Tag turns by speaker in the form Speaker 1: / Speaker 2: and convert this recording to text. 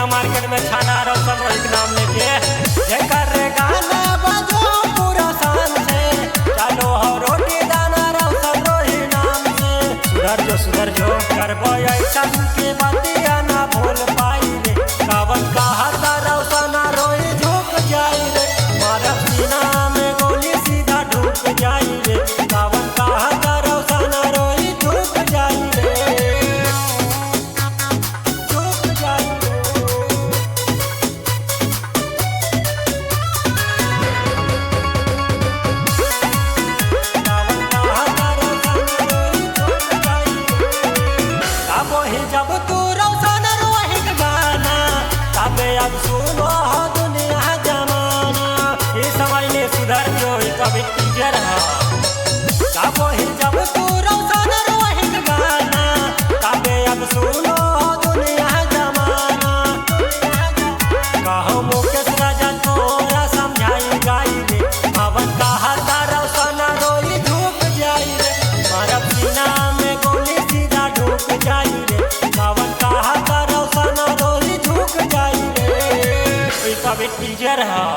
Speaker 1: ना मार्केट में छाना रोशन रोहित नाम लेके। जेकर रे गाना बजो पूरा शान से, चलो हो रोटी दाना रोशन रोहित नाम से। सुधर जो करबो ऐसा के बतिया ना भूल पाई रे, कावन कहा रोशन रोहित झुक जाई रे, मारा सीना में गोली सीधा ढुक जाई रे, कावन कहा रोशन रोहित झुक जाई रे, झुक जाई रे। जब तू रोशन रोहित गाना, तबे अब सुनो हो दुनिया जमाना। ये समय ने सुधर जो कभी टीचर है। तब जब तू रोशन रोहित गाना, तबे अब सुनो हो दुनिया जमाना। कहो मुकेश राजा तोरा समझाई गाई रे, पवन कहा रोशन रोहित झुक जाई रे, मारा सीना में गोली सीधा ढुक जाई रे, पवन कहा रोशन रोहित झुक जाई रे। कभी टीचर है।